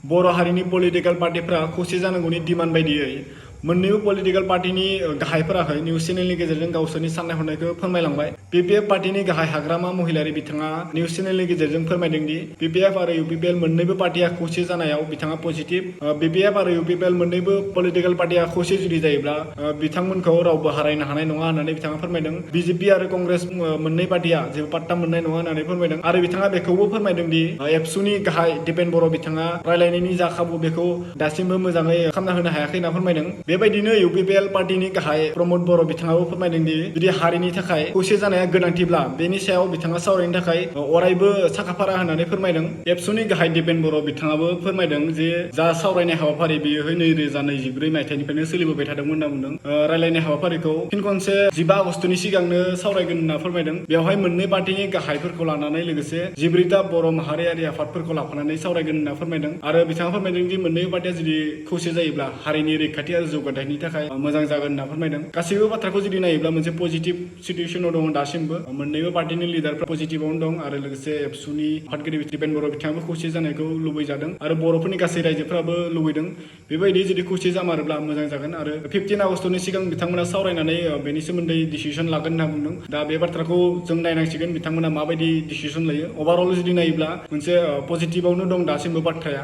बर' हारिनि पलिटिकल पार्टिफोरा खौसे जानांगौनि डिमान्ड बायदियै मोन्नैबो पलिटिकल पार्टिनि गाहायफोराहाय निउज चेनेलनि गेजेरजों गावसोरनि साननाय हनायखौ फोरमायलांबाय। पिपिएफ पार्टिनि गाहाय हाग्रामा महिलारि बिथाङा निउज चेनेलनि गेजेरजों फोरमायदों दि पिपिएफ आरो इउपिपिएल मोन्नैबो पार्टिया खौसे जानायाव बिथाङा पजिटिभ। पिपिएफ आरो इउपिपिएल मोन्नैबो पलिटिकल पार्टिया खौसे जुदि जायोब्ला बिथांमोनखौ रावबो हारायनो हानाय नङा होननानै बिथाङा फोरमायदों। बिजेपि आरो कंग्रेस मोननै पार्टिया जेबो पात्ता मोननाय नङा होननानै फोरमायदों आरो बिथाङा बेखौबो फोरमायदों दि एबसुनि गाहाय दिपेन बर' बिथाङा रायलायनायनि जा खाबु बेखौ दासिमबो मोजाङै खालामना होनो हायाखै होनना फोरमायदों। बेबायदिनो इउपिपिएल पार्टिनि गाहाय प्रमद बर' बिथाङाबो फोरमायदों दि जुदि हारिनि थाखाय खौसे जानाया गोनांथिब्ला बेनि सायाव बिथाङा सावरायनो थाखाय अरायबो साखाफारा होननानै फोरमायदों। एबसुनि गाहाय दिपेन बर' बिथाङाबो फोरमायदों जे जा सावरायनाय हाबाफारि बेयो 2024 मायथाइनिफ्रायनो सोलिबोबाय थादोंमोन होनना बुंदों। रायलायनाय हाबाफारिखौ फिन खनसे 15 आगस्टनि सिगांनो सावरायगोन होनना फोरमायदों। बेवहाय मोननै पार्टिनि गाहायफोरखौ लानानै लोगोसे 14टा बर' माहारियारि आफादफोरखौ लाफानानै सावरायगोन होनना फोरमायदों आरो बिथाङा फोरमायदों दि मोननै पार्टिया जुदि खौसे जायोब्ला हारिनि रैखाथि आरो जौगाथायनि थाखाय मोजां जागोन होनना फोरमायदों। गासैबो बाथ्राखौ जुदि नायोब्ला मोनसे पजिटिभ सिटुएसनाव दङ दासिमबो। मोन्नैबो पार्टिनि लिडारफ्रा पजिटिभावनो दं आरो लोगोसे एबसुनि आफादगिरि दिपेन बर' बिथाङाबो खौसे जानायखौ लुबैजादों आरो बर'फोरनि गासै रायजोफ्राबो लुबैदों। बेबायदि जुदि खौसे जामारोब्ला मोजां जागोन आरो 15 आगस्टनि सिगां बिथांमोना सावरायनानै बेनि सोमोन्दै डिसिसन लागोन होनना बुंदों। दा बे बाथ्राखौ जों नायनांसिगोन बिथांमोना माबायदि डिसिसन लायो। अभारअल जुदि नायोब्ला मोनसे पजिटिभावनो दं दासिमबो बाथ्राया।